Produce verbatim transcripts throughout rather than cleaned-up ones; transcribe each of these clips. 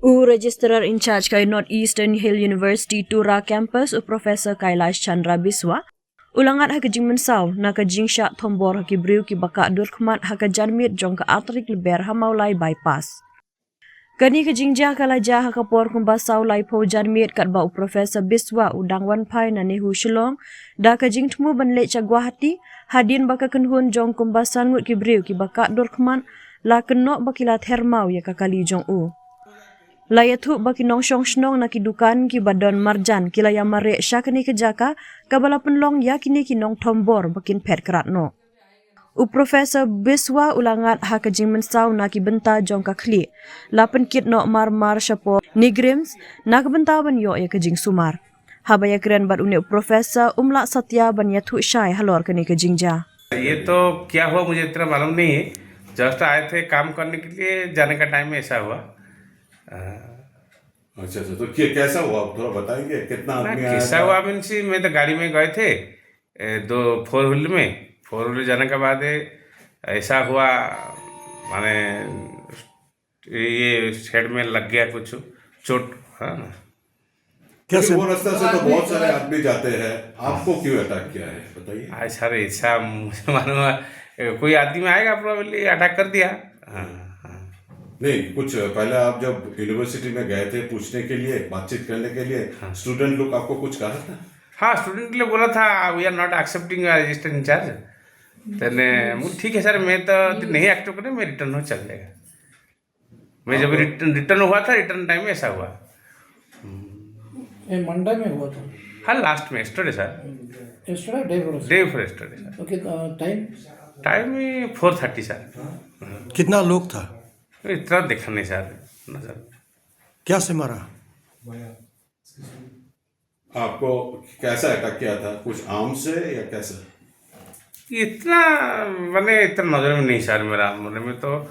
U Registrar in charge ka North Eastern Hill University Tura Campus, u Professor Kailash Chandra Biswa, u la ngat ha ka jingmynsaw na ka jingshah thombor ha ki briew kiba kah durkhmat ha ka janmiet jong ka artarik Lber ha Mawlai Bypass. Kane ka jingjia ka la jia ha ka por kumba saw laiphew janmiet katba u Professor Biswa u dang wan phai na NEHU Shillong da ka jingthmu ban leit sha Guwahati, hadien ba ka kynhun jong kumba san ngut ki briew kiba kah durkhmat la kynnoh ba ki la ther maw ïa ka kali jong u. La ïathuh ba ki nongshong shnong na ki dukan kiba don marjan ki la ïamareh sha kane ka jaka, kaba la pynlong ïa kine ki nongthombor ba kin phet krad noh. U Professor Biswa u la ngat ha ka jingmynsaw na ki bynta jong ka khlieh, la pynkit noh marmar shapoh NEIGRIHMS na ka bynta ban ïoh ïa ka jingsumar. Haba ïakren bad une u professor, um lah satia ban ïathuh shai halor kane ka jingjia. ये तो क्या हुआ, मुझे इतना मालूम नहीं है। जस्ट आए थे काम करने के लिए, जाने का टाइम में ऐसा हुआ। हाँ। अच्छा, अच्छा, तो क्या, कैसा हुआ, आप थोड़ा बताएंगे, कितना ना, आदमी आया कैसा था? हुआ मीन्स, मैं तो गाड़ी में गए थे, ए, दो फोर व्हीलर में, फोर व्हीलर जाने के बाद, ए, ऐसा हुआ, माने, ये हेड में लग गया कुछ चोट, हाँ। क्योंकि कैसे? वो रास्ता से तो बहुत सारे आदमी जाते हैं, आपको क्यों अटैक किया है, बताइए। आज सर, ऐसा मुझे मालूम है, ए, कोई आदमी आएगा, प्रॉब्ली अटैक कर दिया। हाँ, हाँ। नहीं, कुछ पहले आप जब यूनिवर्सिटी में गए थे पूछने के लिए, बातचीत करने के लिए, हाँ। स्टूडेंट लोग आपको कुछ कहा था? हाँ, स्टूडेंट ने बोला था, "We are not accepting your register in charge।" तने, "मुझे ठीक है सर, मैं तो नहीं एक्सेप्ट करूँ, मैं रिटर्न हो चल जाएगा।" मैं जब आपको रिटर्न, रिटर्न हुआ था, रिटर्न टाइम में ऐसा हुआ। ये मंडे में हुआ था। हाँ, लास्ट में, yesterday sir. Yesterday, day before. Day before yesterday sir. Okay, uh, time? Time में फोर थर्टी सर। कितना लोग था? इतना देखा नहीं सर, नजर। क्या से मारा? आपको कैसा अटैक किया था? कुछ आर्म से या कैसे? इतना, मैंने इतना नजर में नहीं सर मेरा, मैंने में तो, अ,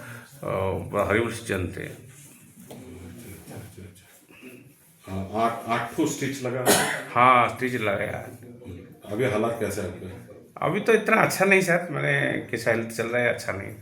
बड़ा हरी उरी से जानते हैं। अच्छा, अच्छा। हाँ, आठ, आठ ठो स्टिच लगा? हाँ, स्टिच लगा यार। अभी हालात कैसे हैं आपके? अभी तो इतना अच्छा नहीं सर, मैंने कैसा हेल्थ चल रहा है, अच्छा नहीं।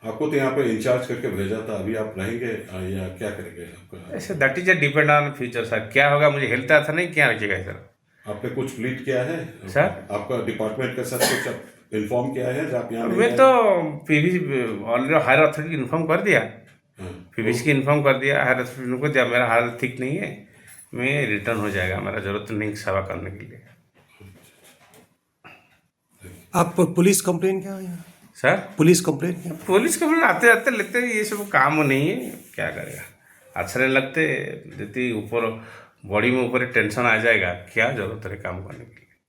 आपको तो यहाँ पे इंचार्ज करके भेजा था, अभी आप रहेंगे, अ, या क्या करेंगे आपका? ऐसे that is a depend on future sir, क्या होगा, मुझे हेल्थ अच्छा नहीं, क्या रखिएगा सर? आपने कुछ प्लीड किया है? सर? आपका डिपार्टमेंट का सर कुछ इन्फॉर्म किया है जब आप यहाँ नहीं मैं आए? तो पीवी, ऑलरेडी हायर अथॉरिटी को इन्फॉर्म कर दिया। हाँ। पीवीसी को इन्फॉर्म कर दिया, हायर अथॉरिटी को दिया, मेरा हालत ठीक नहीं है, मैं रिटर्न हो जाएगा, मेरा जरूरत नहीं सेवा करने के लिए। आप पुलिस कंप्लेन क्या है? सर? पुलिस कंप्लेन क्या? पुलिस कंप्लेन आते जाते लेते हैं, ये सब काम नहीं है, क्या करेगा, अच्छा नहीं लगते, यदि ऊपर बॉडी में ऊपर टेंशन आ जाएगा, क्या जरूरत है काम करने के लिए?